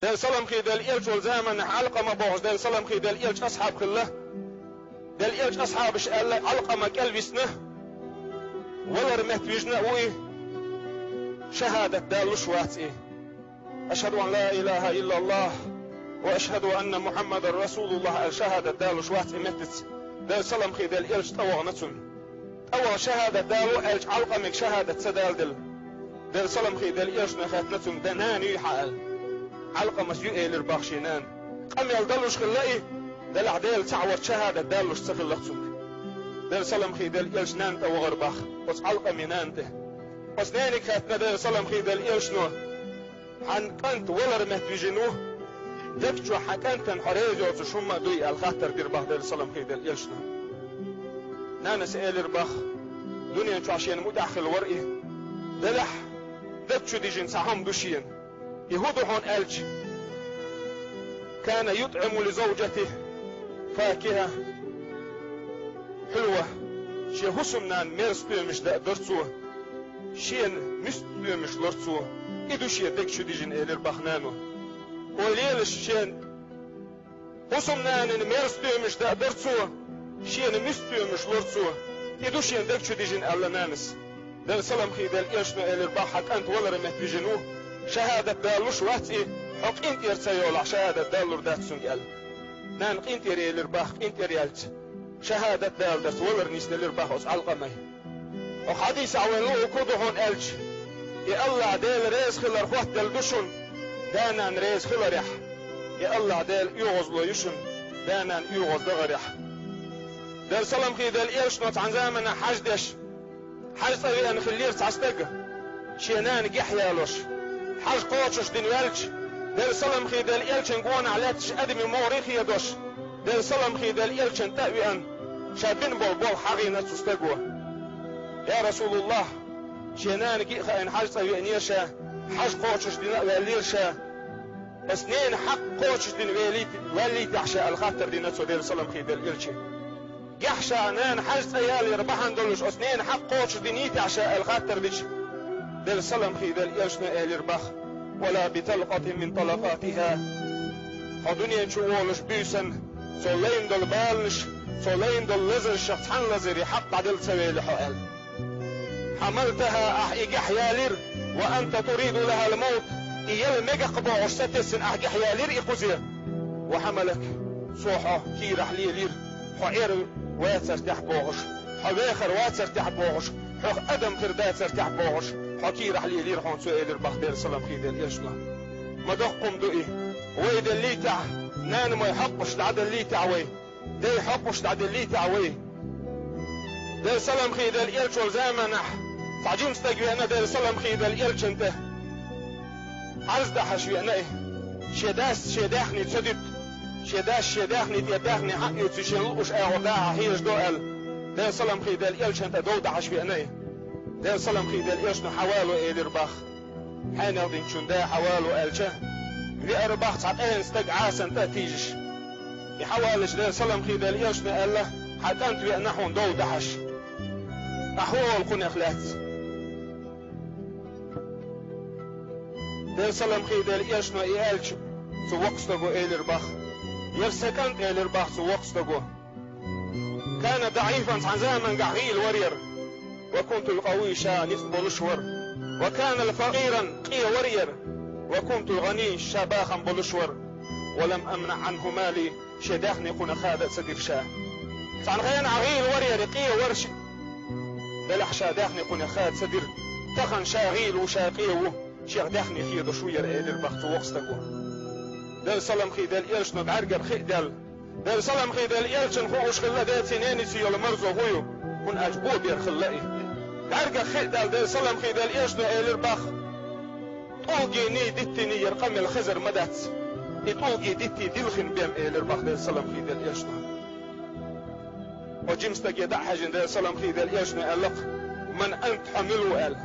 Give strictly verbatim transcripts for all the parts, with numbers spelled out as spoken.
Делан салам хийла элча волу заманахь Ӏалкъама бохуш Делан салам хийла элчан асхьаб хилла. Делан элчан асхьабаша аьлла, Ӏалкъама кӀел висна, валар метта вижина а ву и, шахӀадат далуш вац и. «Ашхьаду ан ла илаха иллаллахӀ ва ашхьаду анна Мухьаммадан расулуллахӀ», аьлла шахӀадат далуш вац и меттаца. Делан салам хийла элча тӀевахана цунна. ТӀеваха шахӀадат дало аьлча, Ӏалкъамига шахӀадат ца даладелла. Делан салам хийла элчано хаьттина цуьнга, де нана юй хьан аьлла. Ӏалкъамас ю элира боху шен нана. Къамел далуш хилла и, делахь Делан цхьаъ вац шахӀадат далуш ца хилла цуьнга. Делан салам хийла элчан нана тӀевахара боху, оцу Ӏалкъамин нана тӀе. Оцу нениг хаьттина Делан салам хийла элчано, хьан кӀант валар метта вижина ву, дег чохь хьан кӀантана хьо реза йоцуш хӀумма а дуй аьлла хаттар дира боху Делан салам хийла элчано. Нанас элира боху, дуьнен чохь шена муьтӀахь хилла вара и. Делахь, дег чу дижина цхьа хӀума ду шена. И хӀун ду хьуна аьлча, «Кана ютӀиму ли завжатихӀи факихӀа хьулва». Шен хӀусамнана мерза стоьмаш даа дара цо. Шена муьста стоьмаш лора цо. И ду шен дег чу дижина, элира боху нано. Ойла елаш, шен хӀусамнанана мерза стоьмаш даа дара цо. Шена муьста стоьмаш лора цо. И ду шен дег чу дижина, аьлла нанас. Делан салам хийла элчано элира боху, хьан кӀант валар метта вижина ву. ШахӀадат далуш вац и, хьо къинтӀера ца йолахь, шахӀадат далур дац цуьнга аьлла. Нана къинтӀера елира боху, къинтӀера яьлча, шахӀадат даларца валар нисделира боху оцу Ӏалкъамин. Оха хьадисехь вайн луъург хӀун ду хьуна аьлча, и АллахӀ Дела реза хилар хоттаделла ду шуна, да-нана реза хиларехь. И АллахӀ Делан оьгӀазло ю шуна, да-нана оьгӀаздахарехь. Делан салам хийла элчано цхьана заманахь хьаж деш, хьаж цӀа веана хиллера цхьа стаг, шен нана гехь ялош. Хьаж кхочуш дина ваьлча, Делан салам хийла элчан гонахь лаьтташ адамийн могӀарий хедош, Делан салам хийла элчанна тӀе а веана, ша бина болу болх хьахийна цу стаго. «Я РасулуллахӀ, шен нана гиъ хаийна хьаж цӀа веанера ша, хьаж кхочуш дина а ваьллера ша. Ас ненан хьакъ кхочуш дина велийта-, ваьллийтахь ша», аьлла хаттар дина цо Делан салам хийла элчане. Гехь ша нана хьаж цӀа ялор бахьана долуш ас ненан хьакъ кхочуш динийтахь ша аьлла хаттар дича, Делан салам хийла элчано элира боху: «Ва ла би талкъатин мин талакъатихӀа». Хьо дуьнен чу волуш буьйсанна, цо лайна долу баланаш, цо лайна долу лазаршах цхьана лазаре хьакъ дӀадала ца вели хьо аьлла. «ХьамалтахӀа», ахь и гехь ялира, «ва анта туриду лахӀал мавт», и яла мегакх бохуш сатесна ахь гехь ялира и кхузе. «Ва хьамалак», цо хьо кийрахь лелира, хьо Ӏер вацар тӀехь бохуш, хьо вехар вацар тӀехь бохуш, хьох адам хир дацар тӀехь бохуш, хьо кийрахь лелира хьуна цо, элира боху Делан салам хийла элчано. Ма доккха хӀума ду и. Вай деллийтахь, нанамой хьокъуш дӀаделлийтахь вай. Дайн хьокъуш дӀаделлийтахь вай. Делан салам хийла элча волу заманахь цхьа жима стаг веана Делан салам хийла элчанна тӀе. Ӏарз дахьаш веана и. Шен дас шен даьхни ца дуьту. Шен дас шен даьхни тӀера даьхни хьаъ юьйцу шен лууш агӀор дӀа-хьа хьежадо аьлла, Делан салам хийла элчанна тӀе дов дахьаш веана и. Делан салам хийла элчано хьавало элира боху. Хьенех динчун да хьавало аьлча, веара боху цхьа къена стаг Ӏасанна тӀе а тийжаш. И хьавалича Делан салам хийла элчано аьлла: «Хьан кӀант веана хьуна дов дахьаш. Ахь хӀун олу кхунах лаьцна?» Делан салам хийла элчано и аьлча, цу воккха стаго элира боху: «Яра сан кӀант», элира боху цу воккха стаго. «Кана даӀифан», цхьана заманахь гӀийла вара яра. «Ва кунту къавий», ша ницкъ болуш вара. «Ва кана факъиран», къе вара яра. «Ва кунту гӀаний», ша бахам болуш вара. «Ва лам амнаӀ Ӏанху мали», шен даьхни кхунах хада а ца дира ша. Цхьана хенахь гӀийла вара яра, къе вара ша. Делахь ша даьхни кхунах хада ца дира. Тахана ша гӀийла ву, ша къе ву, шех даьхни хедош ву яра, элира боху цу воккха стаго. Делан салам хийла элчано бӀаьргара хи а даьлла, Делан салам хийла элчанна хууш хилла деций, нениций йолу марзо хӀун ю, хӀунда аьлча бо бер хилла и. БӀаьргах хи а даьлла, Делан салам хийла элчано элира боху: «ТӀулгений, диттиний яра къамел хезар ма дац. И тӀулгий, диттий дилхина бен», элира боху Делан салам хийла элчано. Оцу жима стаге дӀа а хьаьжжина, Делан салам хийла элчано аьлла-кх: «Ман ант, хьо мила ву?» аьлла.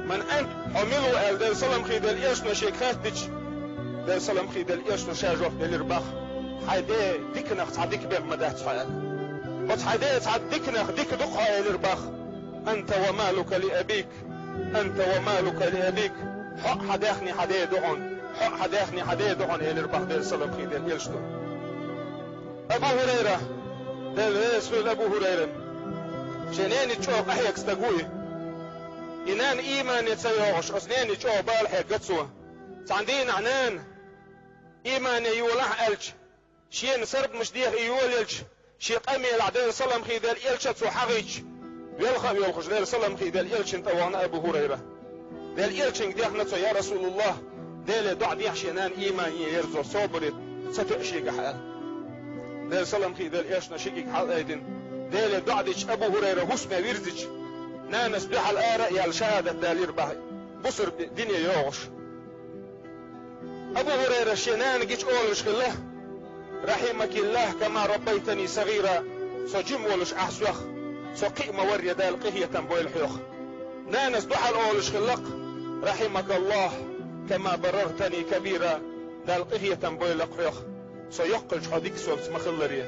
«Ман ант, хьо мила ву?» аьлла, Делан салам хийла элчано шега хаьттича, Делан салам хийла элчано ша жоп делира боху: «Хьайн ден диканах цхьа дика бен ма дац хьо», аьлла. «Оцу хьайн ден цхьа диканах дика ду-кх хьо», элира боху. «Анта ва малука ли абик, анта ва малука ли абик, хьо а, хьан даьхни хьан ден ду хьуна». хьо а хьан даьхни хьан ден ду хьуна, элира бах Делан салам хи дела элчано. Абу ХӀурайра, Дела реза хуьлда Абу ХӀурайрана, шен ненан чӀогӀа къахьега стаг ву и. И нана иймане ца йогӀуш, оцу ненан чӀогӀа бала хьегна цо. Цхьана дийнахь нана иймане йолахь аьлча, шена сарбанаш деха и йолаелча, шен къамелехь Делан салам хи дела элча цо хьахийча, велха а воьлхуш Делан салам хи дела элчана тӀе вахана Абу ХӀурайра. Делан элчанга дехна цо: «Я РасулуллахӀ, Деле доӀа дехьа шен нана иймане ерзо, собаре ца тоьа шегахь», – аьлла. Делан салам хи дела элчано ши кӀиг хьалаайдина, Деле доӀа дича Абу ХӀурайра хӀусаме вирзича, нанас дуьхьал ара а яьлла шахӀадат далийра бах, бусалба дине йогӀуш. Абу ХӀурайрас шен нана гича олуш хилла: «РахӀимакиллахӀ, кама раббайтани сагӀира, со жима волуш ахь сох со кхиа ма-варра, Дала къинхетам бойла хьох». Нанас дуьхьал олуш хилла-кх: «РахӀимакаллахӀ, кама барартани кабира, Дала къинхетам бойла-кх хьох, со йоккхалча хьо дика соьца ма-хиллара».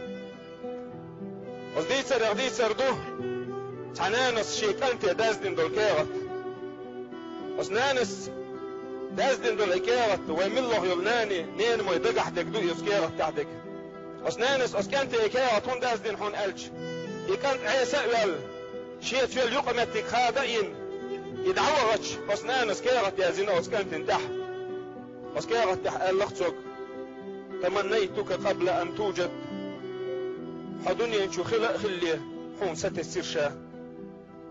Оцу дийцарех дийцар ду, цхьа нанас шен кӀанте даздина долу кехат. Оцу нанас даздина долу и кехат, вайн милла йолу нани, ненамой дагахь дерг ду и оцу кехат тӀехь дерг. Оцу нанас оцу кӀанте и кехат хӀунда даздина хьуна аьлча, и кӀант Ӏеса а ваьлла, шеца йолу юкъаметтиг хада а йина, и дӀавахача, оцу нанас кехат яздина оцу кӀантана тӀехь. Оцу кехат тӀехь аьлла-кх цо: «Таманнайтука къабла ан туджад». Хьо дуьнен чу хила а хилале, хьуна сатесира ша.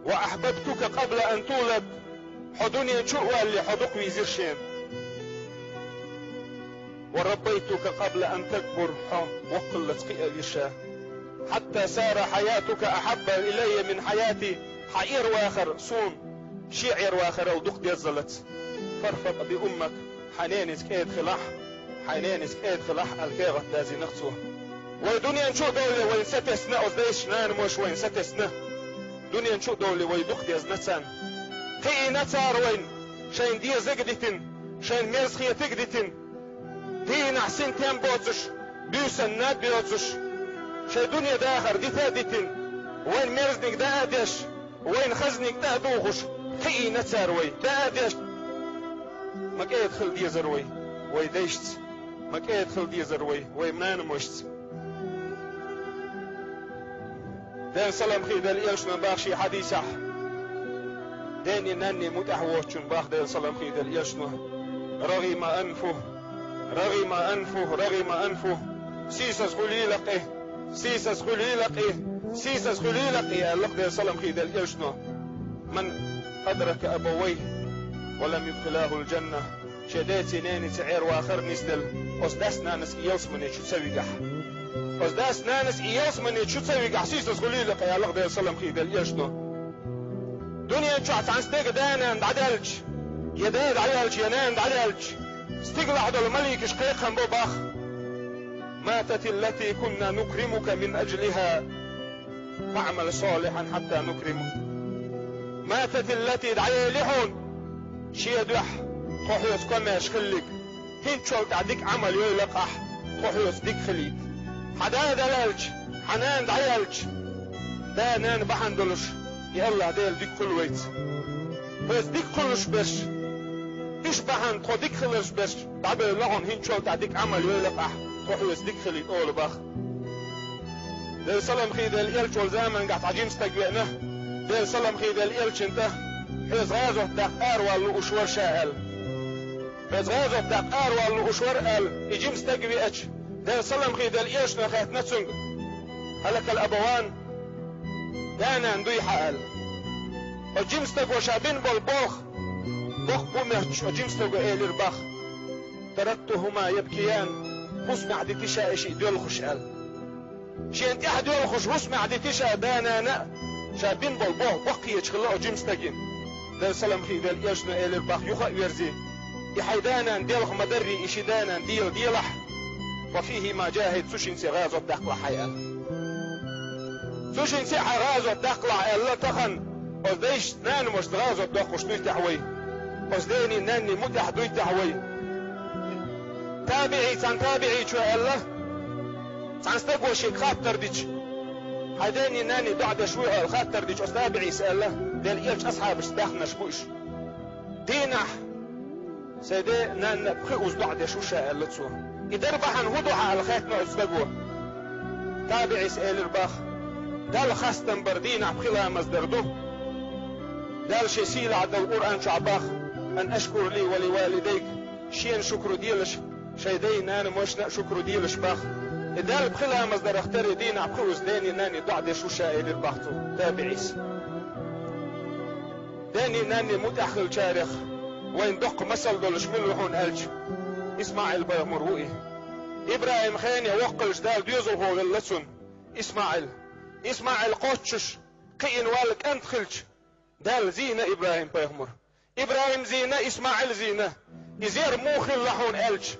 «Ва ахьбабтука къабла ан тулад». Хьо дуьнен чу а валале, хьо дукха вийзира шена. «Ва раббайтука къабла ан такбур». Хьо воккхаллалц кхиа а вира ша. «Хьатта сара хьаятука ахьабба илайя мин хьаяти». Хьан Ӏер-вахар суна шен Ӏер-вахарал дукха деззалц. «Фарфакъ би уммак». Хьайн ненаца кӀеда хилахь, хьайн ненаца кӀеда хилахь аьлла кехат даздина-кх цо. Вай дуьнен чу а довлале вайна сатесна, оцу дайша нанамаш вайна сатесна. Дуьнен чу а довлале вай дукха дезна царна. Кхиийна цара вайна, шайна дезаг а дитина, шайна мерза хетаг а дитина. Дийнахь синтем боцуш, буьйсанна наб йоцуш, шайн дуьне дахар дита а дитина, вайна мерзаниг даа а деш, вайна хазаниг тӀе а духуш, кхиийна цара вай, даа а деш. Ма кӀеда хила дезара вай вай дайшца, ма кӀеда хила дезара вай вай нанамашца. Делан салам хи дела элчано бах шен хьадисехь: денний, нанний мутӀахь воцучун бах Делан салам хи дела элчано: «РагӀима анфу, рагӀима анфу, рагӀима анфу». Сийсаз хуьлийла-кх и, сийсаз хуьлийла-кх и, сийсаз хуьлийла-кх и, аьлла-кх Делан салам хи дела элчано. «Ман адрака абавайхи ва лам юдхилагьул джанна». Шен деций, ненаций Ӏер-вахар нисделла, оцу дас-нанас и ялсамане чу ца вигахь. Оцу дас-нанас и ялсамане чу ца вигахь, сийсаз хуьлийла-кх и, аьлла-кх Делан салам хи дела элчано. Дуьнен чохь цхьана стеган да-нана дӀадаьлча, я да дӀаяьлча, я нана дӀаяьлча, стигалахь долу маликаш кхайкхам бо бах: «Мататиллати кунна нукримука мин аджлиха». «ФаӀмал салихьан хьатта нукримук». Мататиллати, дӀаели хьуна шен дуьхьа тхо хьоьца комаьрша хиллиг, хӀинцачул тӀаьхьа дика Ӏамал йойла-кх ахь, тхо хьоьца дика хилийта. Хьан да дӀадаьлча, хьан нана дӀаяьлча, да-нана бахьана долуш и АллахӀ Дела дика хуьлу вайца. Хьоьца дика хуьлуш берш, уьш бахьана тхо дика хиларш берш дӀабевлла хьуна, хӀинцачул тӀаьхьа дика Ӏамал йойла-кх ахь, тхо хьоьца дика хилийта, олу бах. Делан салам хи дела элча волу замангахь цхьа жима стаг веана, Делан салам хи дела элчана тӀе: «Хьоьца гӀазот даккха аравала лууш вара ша», – аьлла. «Хьоьца гӀазот даккха аравала лууш вара», – аьлла, и жима стаг веача, Делан салам хи дела элчано хаьттина цуьнга: «Хьалакал абаван?» «Да-нана дуй хьан?» – аьлла. Оцу жима стаго ша бина болу болх боккха бу моьттуш, оцу жима стаго элира бах: «Тарактухума ябкиян, хӀусамехь дити ша и шиъ доьлхуш», – аьлла. Шена тӀаьхьа доьлхуш хӀусамехь дити ша да-нана а, ша бина болу болх боккхаеча хилла оцу жима стагана. Делан салам хи дела элчано элира бах юха а верзий: «И хьайн да-нана делха ма-дарра, и ши да-нана дела делахь, ва фихима джахид, цу шинца гӀазот даккхалахь хьайн», – аьлла. «Цу шинца хьайн гӀазот даккхалахь», – аьлла, тахана оцу дайшца, нанамашца гӀазот доккхуш дуй техьа вай? Оцу денний, нанний мутӀахь дуй техьа вай? ТабиӀий, цхьана табиӀичо аьлла, цхьана стаго шега хаттар дича, хьайн денний, нанний доӀа деш вуй хьо аьлла хаттар дича, оцу табиӀийс аьлла, Делан элчан асхьабашца даьхнарш бу уьш. Дийнахь Сайн ден а, нанна а пхи уз доӀа деш ву ша, аьлла цо. И дар бахьана хӀун ду хьан аьлла хаьттина оцу стага. ТабиӀис элира бах: Далла хастам бар дийнахь пхи ламаз дар ду. Дала шен сийлахь долу Къуръан чохь бах: «Ан ашкур ли ва ли валидайк», шена шукру делаш, шайн дай-нанамашна а шукру делаш бах. И Далла пхи ламаз дарах тера дийнахь пхи уз ден а, нанна а доӀа деш ву ша, элира бах цу табиӀис. Ден а, нанна а мутӀахь хиллачарех вайна доккха масал долуш мила ву хьуна аьлча, ИсмаӀил-пайхамар ву и. ИбрахӀим хенахь воккхалча Дала доьзалхо велла цунна ИсмаӀил. ИсмаӀил кхоччуш кхиъна ваьлла кӀант хилча, Дала зийна ИбрахӀим-пайхамар. ИбрахӀим зийна, ИсмаӀил зийна. Иза ер муха хилла хьуна аьлча,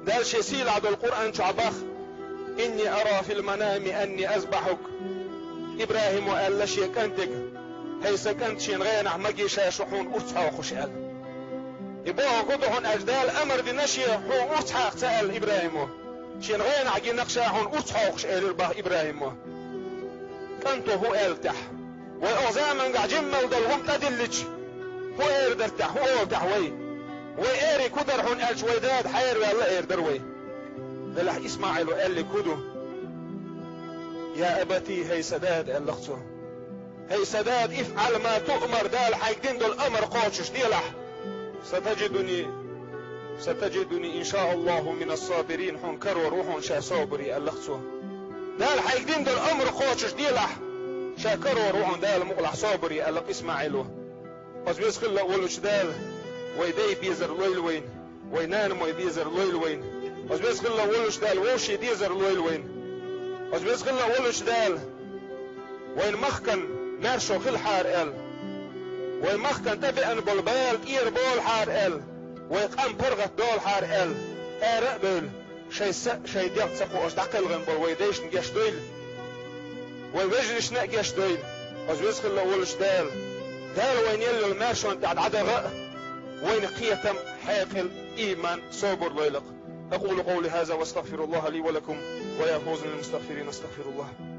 Дала шен сийлахь долу Къуръан чохь бах: «Инни ара фил манами анни азбахьук». ИбрахӀимо аьлла шен кӀантега: «ХӀей, сан кӀант, шен гӀенахь магийша шу хьуна урс хьокхуш», аьлла. И бохург хӀун ду хьуна аьлча, Дала амар дина шен хьуна урс хьакха ца аьлла ИбрахӀимо. Шен гӀенахь гина ша хьуна урс хьокхуш, элира бах ИбрахӀимо. КӀанто хӀун аьлла тӀехь? Вай оха замангахь жиммал долу хӀума тӀедиллича, хӀун эр дара тӀехь, хӀун олу тӀехь вай? Вай эриг хӀун дара хьуна аьлча, вай дада хьераваьлла эр дара вай. Делахь ИсмаӀило аьллиг хӀун ду? «Я абати», хӀей сан дада, аьлла-кх цо. ХӀей сан дада, «ифӀал ма туъмар», Дала хьайга дина долу амар кхочуш делахь. «Сатаджидуни, сатаджидуни, иншааллаху, минас сабирин», хьуна карор ву хьуна ша собаре, аьлла-кх цо. Дала хьайга дина долу амар кхочуш делахь, ша карор ву хьуна Дала мукъалахь собаре, аьлла-кх ИсмаӀило. Оцу веза хилла а волчу Дала вай дай безар лойла вайна, вай нанамой безар лойла вайна. Оцу веза хилла а волчу Дала вовшийн дезар лойла вайна. Оцу веза хилла а волчу Дала вайн махкан маьршо хилахьара аьлла, вайн махкан тӀебеана болу бала тӀера болахьара аьлла, вайн къам паргӀат долахьара аьлла, ара а бевлла, шайн са а, шайн дегӀ ца кхоош дӀакхелхина болу вайн дайшна гечдойла, вайн вежаршна а гечдойла. Оцу веза хилла а волчу Дала, Дала вайна елла йолу маьршонна тӀехь дӀадахьа а, вайна кхетам, хьекъал, ийман, собар лойла-кх. أقول قولي هذا وأستغفر الله لي ولكم ويا فوز للمستغفرين، أستغفر الله.